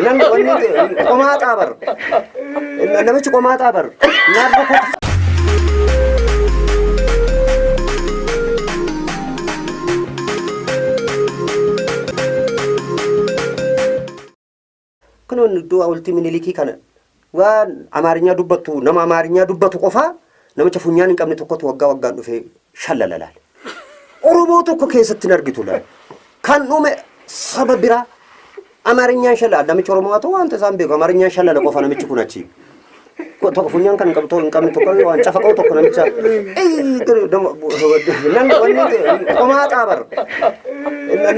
Namni wanni qomaaxaa bar. Namichi qomaaxaa bar. Nyaarra kootu. Kun iddoo hawultii Minilikii kana waan Amaarinyaa dubbattu, nama Amaarinyaa dubbatu qofaa, namicha funyaan hin qabne tokkotu waggaa waggaan dhufee shallala laal. Oromoo tokko keessatti hin argitu laal. Kan dhume saba biraa Amaarinyaan shallala, namichi Oromoo haa ta'u wanta isaan beeku, Amaarinyaan shallala qofa namichi kun achi. Tokko funyaan kan hin qabne tokko waan cafaqoo tokko namicha. Namni wanni qomaaxaa bar.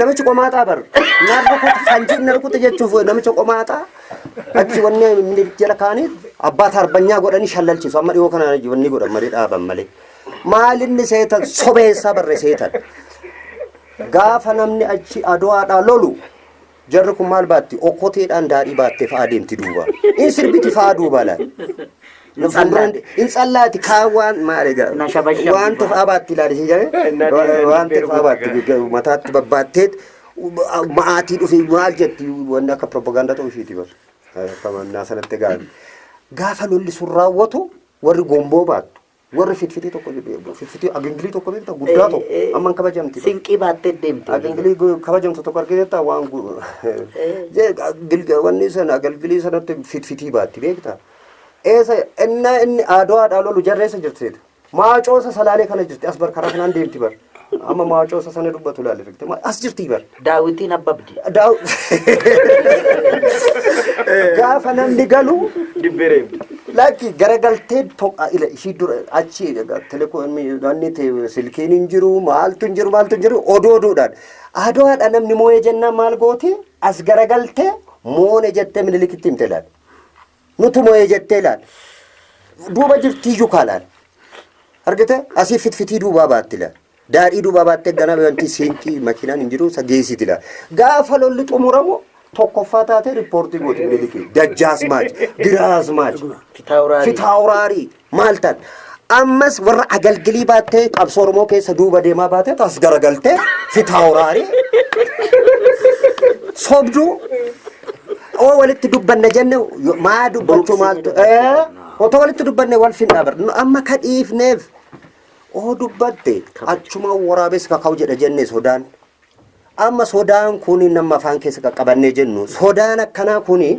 Namichi qomaaxaa bar. Nyaarra kootu fanjii na rukute jechuuf namicha qomaaxaa achi wanni Minilik jala kaanii abbaa taarbanyaa godhanii shallalchiisu. Amma dhiyoo kana wanni godhan malee dhaaban malee. Maalinni seetan sobeessaa barre seetan. Gaafa namni achi Aduwaadhaa lolu jarri kun maal baatti? Okkoteedhaan daadhii baattee fa'aa deemti duuba. In sirbiti fa'aa duuba laal. In tsallaati kaan waan maal egaa Na shabashabdi waan fa'aa. fa'aa baatti ilaali si jedhee waan fa'aa baatti mataatti babbaatteet ma'aatii dhufe maal jetti, wanni akka propagaandaa ta'uu ishiiti bar. Akka mannaa sanatti gaafi. Gaafa lolli sun raawwatu warri gomboo baattu, warri fitfitii tokko, fitfitii agingilii tokko beekta, guddaa tokko amma hin kabajamti. Sinqii baattee deemte. Agingilii kabajamtu tokko argiteetta, waan wanni sana agalgilii sanatti fitfitii baatti beekta. Eessa innaa inni Aduwaadhaa lolu jarreessa jirti seeta. Maacoosa Salaalee kana jirti, as bar, karaa kanaan deemti bar. Amma maacoosa sana dubbatu ilaali rigte as jirti bar. Daawwitiin abbabdi. Gaafa namni galu Dibbereemti. Lakki garagaltee ila ishii dura achi telekoomii silkiin hin jiru, maaltu hin jiru, maaltu hin jiru, oduu oduudhaan. Aduwaadha namni moo'ee jennaan maal gooti, as garagaltee moone jettee Minilikitti himte laal. Nutu moo'ee jettee laal. Duuba jirtiyyuu kaalaal. Argite, asii fitfitii duubaa baatti laal. Daadhii duubaa baattee gana wanti siinqii makiinaan hin jiru isa geessiti laal. Gaafa lolli xumuramu tokkoffaa taatee riippoortii gooti Minilikii. Dajjaasmaach, Giraazmaach, Fitaawuraarii. Fitaawuraarii maal ta'an. Ammas warra agalgilii baattee qabsoo Oromoo keessa duuba deemaa baatee as garagaltee fitaawuraarii sobduu oo walitti dubbanna jenne maa dubbachuu maaltu otoo walitti dubbanne wal finna bar amma ka dhiifneef oo dubbatte achuma waraabessi kaka'u jedha jenne sodaan. Amma sodaan kuni nama afaan keessa qaqqabannee jennu sodaan akkanaa kuni.